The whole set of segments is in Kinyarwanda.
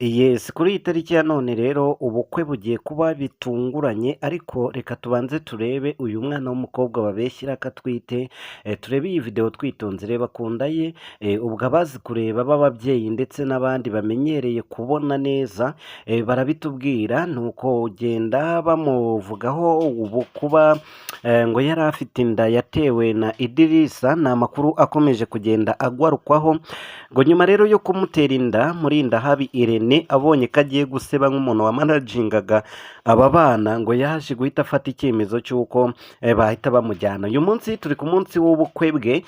Yes, kuri iyi tariki ya none rero ubukwe bugiye kuba bitunguranye, ariko reka tubanze turebe uyu mwana w'umukobwa babeshyira ko atwite. Turebe iyi video twitonze. Reba ku nda ye. Ubwo abazi kureba b'ababyeyi ndetse n'abandi bamenyereye kubona neza barabitubwira. Ni uko ugenda bamuvugaho ubu kuba ngo yari afite inda yatewe na Idirisa. Ni amakuru akomeje kugenda agwarukwaho ngo nyuma rero yo kumutera inda, Murindahabi Irene abonye ko agiye guseba nk'umuntu wamanagingaga aba bana, ngo yaje guhita afata icyemezo cy'uko bahita bamujyana. Uyu munsi turi ku munsi w'ubukwe bwe.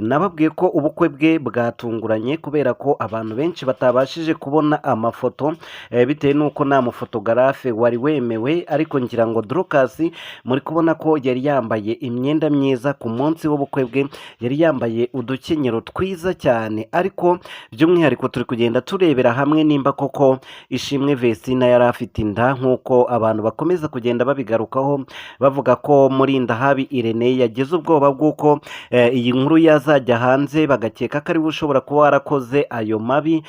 Nababwiye ko ubukwe bwe bwatunguranye kubera ko abantu benshi batabashije kubona amafoto bitewe n'uko nta mufotogarafe wari wemewe. Ariko ngira ngo Dorcas muri kubona ko yari yambaye imyenda myiza ku munsi w'ubukwe bwe, yari yambaye udukenyero twiza cyane. Ariko by'umwihariko turi kugenda turebera hamwe nimba koko Ishimwe Vestina yari afite inda, nk'uko abantu bakomeza kugenda babigarukaho, bavuga ko Murindahabi Irene yagize ubwoba bw'uko iyi nkuru yazajya hanze, bagakeka ko ariwe ushobora kuba warakoze ayo mabi,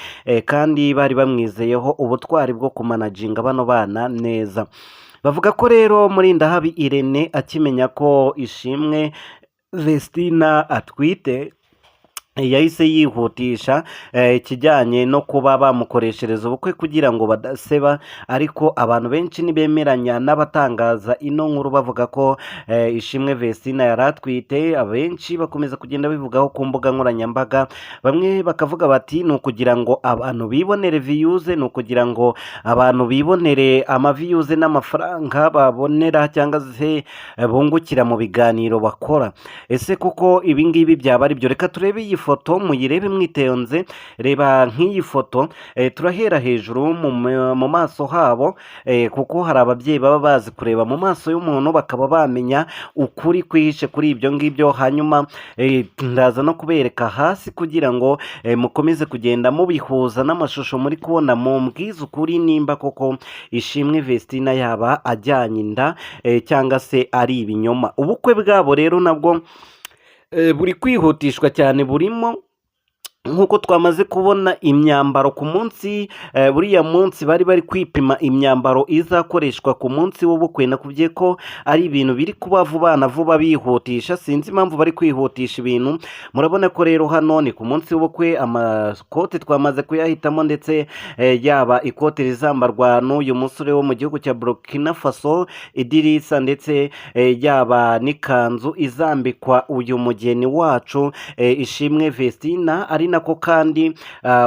kandi bari bamwizeyeho ubutwari bwo kumanaginga bano bana neza. Bavuga ko rero Murindahabi Irene akimenya ko Ishimwe Vestina atwite, yahise yihutisha ikijyanye no kuba bamukoreshereza ubukwe kugira ngo badaseba. Ariko abantu benshi ntibemeranya n'abatangaza ino nkuru bavuga ko Ishimwe Vestina yari atwite. Abenshi bakomeza kugenda bivugaho ku mbuga nkoranyambaga, bamwe bakavuga bati ni ukugira ngo abantu bibonere views, ni ukugira ngo abantu bibonere amaviews n'amafaranga babonera cyangwa se bungukira mu biganiro bakora. Ese koko ibi ngibi byaba ari byo? Reka turebe iyi foto, muyirebe mwitonze. Reba nk'iyi foto. Turahera hejuru mu maso habo, kuko hari ababyeyi baba bazi kureba mu maso y'umuntu bakaba bamenya ukuri kwihishe kuri ibyo ngibyo. Hanyuma ndaza no kubereka hasi kugira ngo mukomeze kugenda mubihuza n'amashusho muri kubona, mumbwize ukuri nimba koko Ishimwe Vestina yaba ajyanye inda cyangwa se ari ibinyoma. Ubukwe bwabo rero nabwo buri kwihutishwa cyane, burimo nk'uko twamaze kubona imyambaro ku munsi buriya munsi bari kwipima imyambaro izakoreshwa ku munsi w'ubukwe. Nakubwiye ko ari ibintu biri kuba vuba na vuba, bihutisha. Sinzi impamvu bari kwihutisha ibintu. Murabona ko rero hano ni ku munsi w'ubukwe, amakote twamaze kuyahitamo, ndetse yaba ikote rizambarwa n'uyu musore wo mu gihugu cya Burkina Faso Idirisa, ndetse yaba n'ikanzu izambikwa uyu mugeni wacu Ishimwe Vestina. Ari nako kandi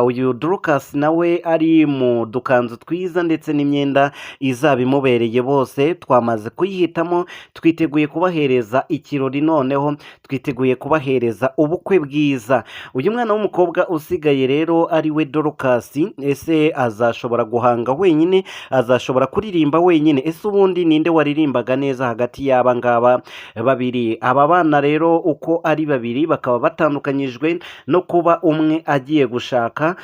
uyu Dorcas nawe ari mu dukanzu twiza ndetse n'imyenda izaba imubereye. Bose twamaze kuyihitamo, twiteguye kubahereza ikirori, noneho twiteguye kubahereza ubukwe bwiza. Uyu mwana w'umukobwa usigaye rero ari we Dorcas, ese azashobora guhanga wenyine? Azashobora kuririmba wenyine? Ese ubundi ninde waririmbaga neza hagati y'aba ngaba babiri? Aba bana rero uko ari babiri bakaba batandukanyijwe no kuba umwe agiye gushaka.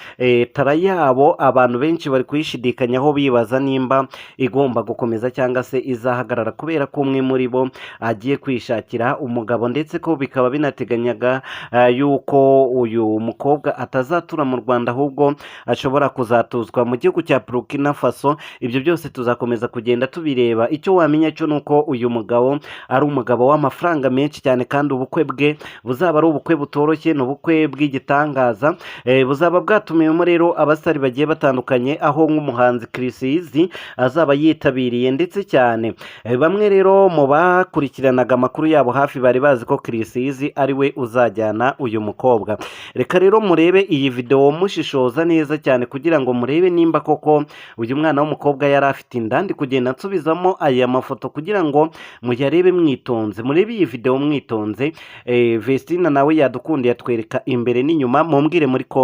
Tara yabo abantu benshi bari kuyishidikanyaho, bibaza nimba igomba gukomeza cyangwa se izahagarara kubera ko umwe muri bo agiye kwishakira umugabo, ndetse ko bikaba binateganyaga yuko uyu mukobwa atazatura mu Rwanda, ahubwo ashobora kuzatuzwa mu gihugu cya Burkina Faso. Ibyo byose tuzakomeza kugenda tubireba. Icyo wamenya cyo ni uko uyu mugabo ari umugabo w'amafaranga menshi cyane, kandi ubukwe bwe buzaba ari ubukwe butoroshye, ni ubukwe bw'igitangaza. Buzaba bwatumiwemo rero abasitari bagiye batandukanye, aho nk'umuhanzi Chriss Eazy azaba yitabiriye ndetse cyane. Bamwe rero mu bakurikiranaga amakuru yabo hafi bari bazi ko Chriss Eazy ari we uzajyana uyu mukobwa. Reka rero murebe iyi videwo mushishoza neza cyane kugira ngo murebe nimba koko uyu mwana w'umukobwa yari afite inda. Ndi kugenda nsubizamo aya mafoto kugira ngo muyarebe mwitonze, murebe iyi videwo mwitonze. Vestina nawe yadukundiye atwereka imbere n'inyuma. Mumbwire muri ko